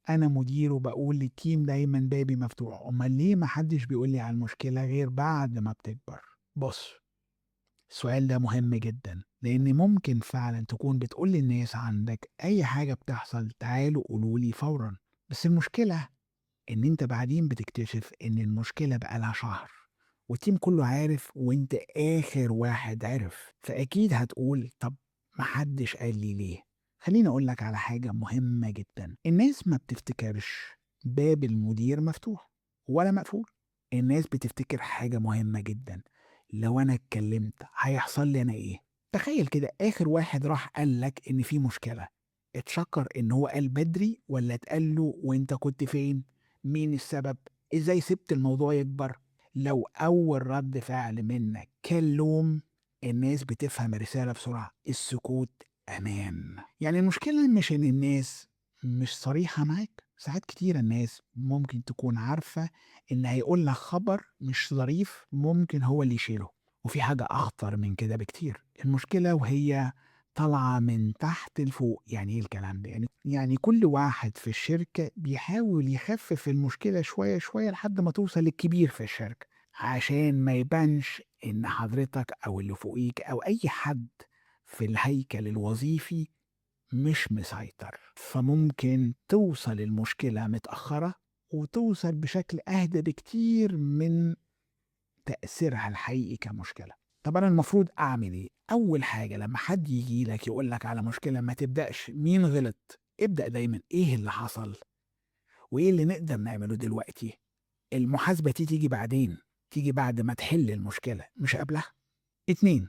أنا مدير وبقول لل team دايما بابي مفتوح، أمال ليه محدش بيقول لي على المشكلة غير بعد ما بتكبر؟ بص، السؤال ده مهم جدا، لأن ممكن فعلا تكون بتقول للناس عندك أي حاجة بتحصل تعالوا قولوا لي فورا، بس المشكلة إن أنت بعدين بتكتشف إن المشكلة بقالها شهر وال team كله عارف وأنت آخر واحد عرف، فأكيد هتقول طب محدش قال لي ليه؟ خليني أقول لك على حاجة مهمة جدا، الناس ما بتفتكرش باب المدير مفتوح ولا مقفول. الناس بتفتكر حاجة مهمة جدا، لو أنا اتكلمت هيحصل لي أنا إيه؟ تخيل كده آخر واحد راح قال لك إن في مشكلة، اتشكر إن هو قال بدري ولا اتقال له وإنت كنت فين؟ مين السبب؟ إزاي سبت الموضوع يكبر؟ لو أول رد فعل منك كان لوم، الناس بتفهم الرسالة بسرعة، السكوت أمان. يعني المشكلة مش إن الناس مش صريحة معاك، ساعات كتير الناس ممكن تكون عارفة إن هيقول لك خبر مش ظريف ممكن هو اللي يشيله. وفي حاجة أخطر من كده بكتير، المشكلة وهي طالعة من تحت لفوق. يعني إيه الكلام ده؟ يعني كل واحد في الشركة بيحاول يخفف المشكلة شوية شوية لحد ما توصل للكبير في الشركة، عشان ما يبانش إن حضرتك أو اللي فوقيك أو أي حد في الهيكل الوظيفي مش مسيطر. فممكن توصل المشكلة متأخرة وتوصل بشكل أهدى بكتير من تأثيرها الحقيقي كمشكلة. طب أنا المفروض أعمل إيه؟ أول حاجة لما حد يجي لك يقول لك على مشكلة ما تبدأش مين غلط، ابدأ دايما إيه اللي حصل وإيه اللي نقدر نعمله دلوقتي. المحاسبة دي تيجي بعدين، تيجي بعد ما تحل المشكلة مش قبلها. 2،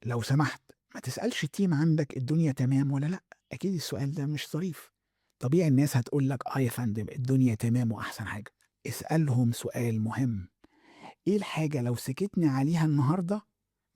لو سمحت ما تسألش ال team عندك الدنيا تمام ولا لأ، أكيد السؤال ده مش ظريف. طبيعي الناس هتقول لك آه يا فندم الدنيا تمام وأحسن حاجة. اسألهم سؤال مهم، إيه الحاجة لو سكتني عليها النهاردة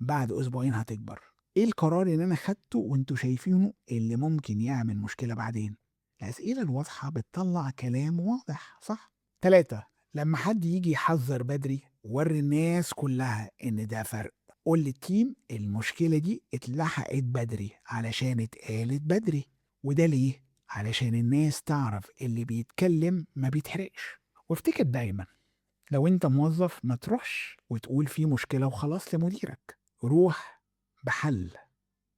بعد أسبوعين هتكبر؟ إيه القرار اللي أنا خدته وإنتوا شايفينه اللي ممكن يعمل مشكلة بعدين؟ الأسئلة الواضحة بتطلع كلام واضح، صح؟ 3، لما حد يجي يحذر بدري وري الناس كلها إن ده فرق. قول لل team المشكلة دي اتلحقت بدري علشان اتقالت بدري. وده ليه؟ علشان الناس تعرف اللي بيتكلم ما بيتحرقش. وافتكر دايما لو انت موظف ما تروحش وتقول في مشكلة وخلاص لمديرك، روح بحل،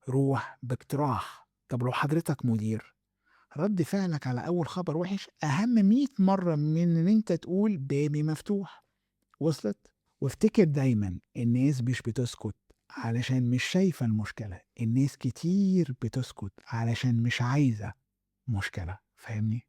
روح باقتراح. طب لو حضرتك مدير، رد فعلك على أول خبر وحش أهم 100 مرة من إن أنت تقول بابي مفتوح. وصلت؟ وافتكر دايما الناس مش بتسكت علشان مش شايفة المشكلة، الناس كتير بتسكت علشان مش عايزة مشكلة. فاهمني؟